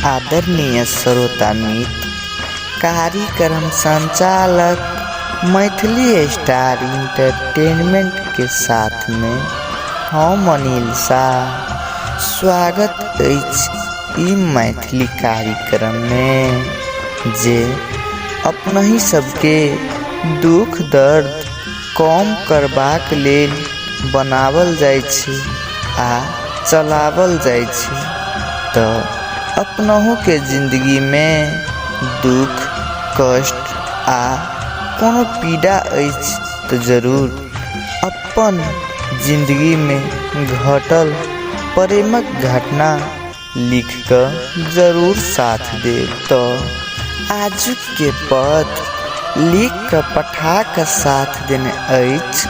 आदरणीय श्रोता मित्र, कार्यक्रम संचालक मैथिली स्टार इंटरटेनमेंट के साथ में हम अनिल शाह स्वागत अछि ई मैथिली कार्यक्रम में, जे अपनहि सबके दुख दर्द कम करबाक लेल बनावल जाइ छै आ चलावल जाइ छै। तऽ अपनहुके जिन्दगीमे दुख कष्ट आ कोनो पीड़ा अछि तऽ जरूर अपन जिन्दगीमे घटल प्रेमक घटना लिख कऽ जरूर साथ देब। तऽ आजुके पत्र लिख कऽ पठा कऽ साथ देने अछि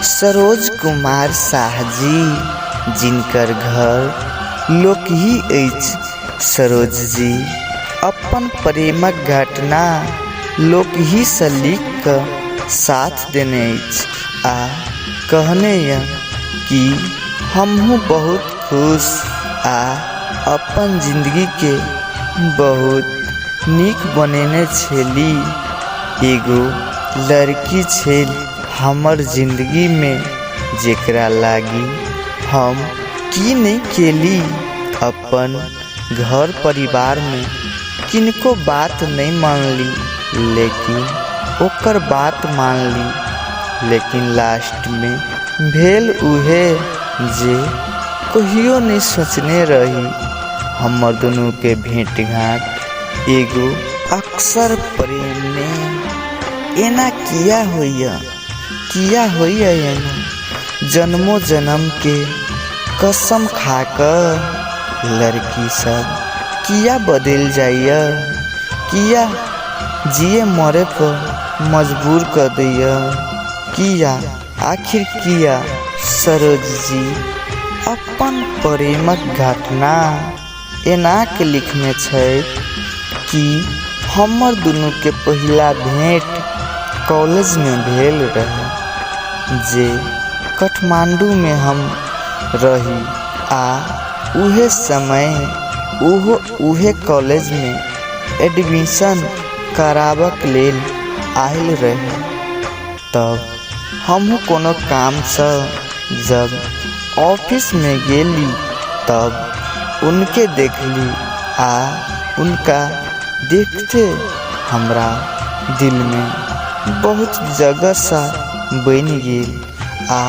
सरोज कुमार साह जी, जिनकर घर लोकही अछि। सरोज जी अपन प्रेमक घटना लोकहीसँ लिख कऽ साथ देने अछि आ कहने यऽ कि हमहूँ बहुत खुश आ अपन जिन्दगीके बहुत नीक बनेने छली। एगो लड़की छल हमर जिन्दगीमे, जेकरा लागी हम की नहि केली। अपन घर परिवारमे किनको बात नहि मानली, लेकिन ओकर बात मानली। लेकिन लास्टमे भेल उहे जे कहियो नहि सोचने रही। हमर दुनूके भेँट घाँट एगो अक्सर प्रेममे एना किया होइए, किया होइए एना? जन्मो जन्मके कसम खा कऽ लड़की सब किया बदलि जाइए, किया जिए मरे पर मजबूर कऽ दैए, किया, आखिर किया? सरोज जी अपन प्रेमक घटना एनाके लिखने छथि कि हमर दुनूके पहिला भेँट कॉलेजमे भेल रहै, जे काठमाण्डूमे हम रही आ उहे समय ओहो उहे कॉलेजमे एडमिशन कराबक लेल आयल रहै। तब हमहूँ कोनो कामसँ जब ऑफिसमे गेली तब उनके देखली आ उनका देखते हमरा दिलमे बहुत जगह सा बनि गेल आ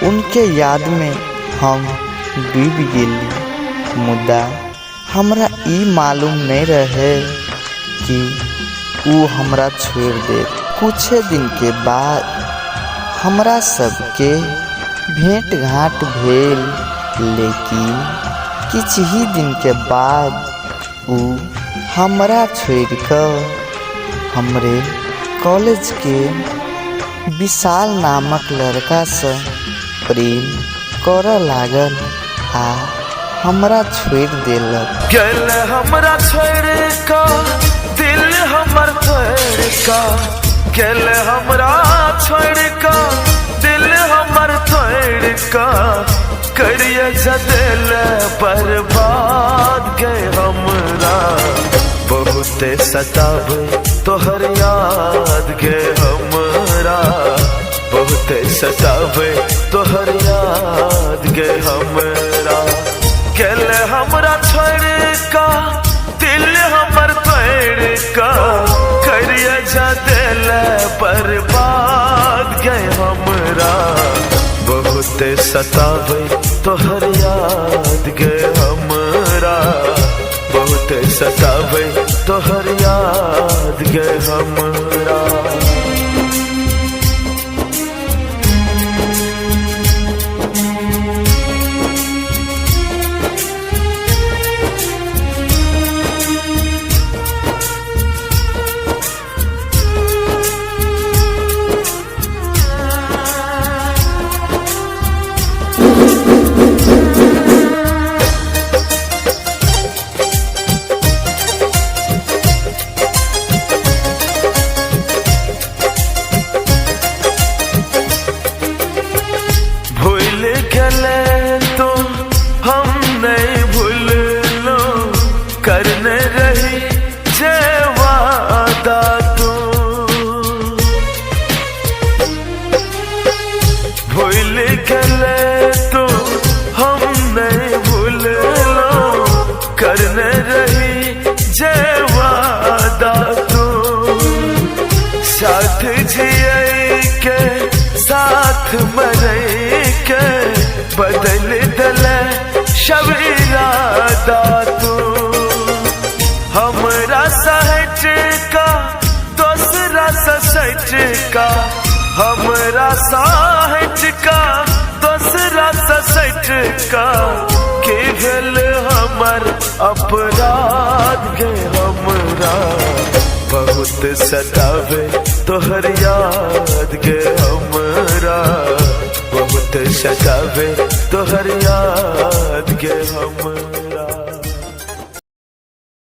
उनके यादमे हम डूबि गेली। मुदा हमरा ई मालूम नहि रहै कि ओ हमरा छोड़ि देत। कुछे दिनके बाद हमरा सबके भेँट घाँट भेल, लेकिन किछु ही दिनके बाद ओ हमरा छोड़ि कऽ हमरे कॉलेजके विशाल नामक लड़कासँ प्रेम करऽ लागल आ हमरा छोड़ि देलक। गेल हमरा छोड़ का दिल हमर तोड़ का, गेल हमरा छोड़ का दिल हमर तोड़ का, करिए जदेल बर्बाद गए हमरा। बहुते सतावे तोहर याद गे हमरा, बहुते सतावे तोहर याद गे हमरा। गेल हमरा छोड़ का दिल हमर तोड़ का, करिए जदेल बर्बाद गए हमरा। बहुते सतावे तोहर याद गे हमरा, बहुते सतावे तोहर याद गे हमरा। भूल गए तो हम नहीं भूललो, करने साथ मरे के बदल दल सब इरादा तू। हमरा सहज का दोसरा सच का, हमरा सहज का दोसरा सच का, के भेल हमर अपराध गे हमरा बहुत सतावे तोहर याद गे हमरा बहुत सतावे तोहर याद गे हमरा।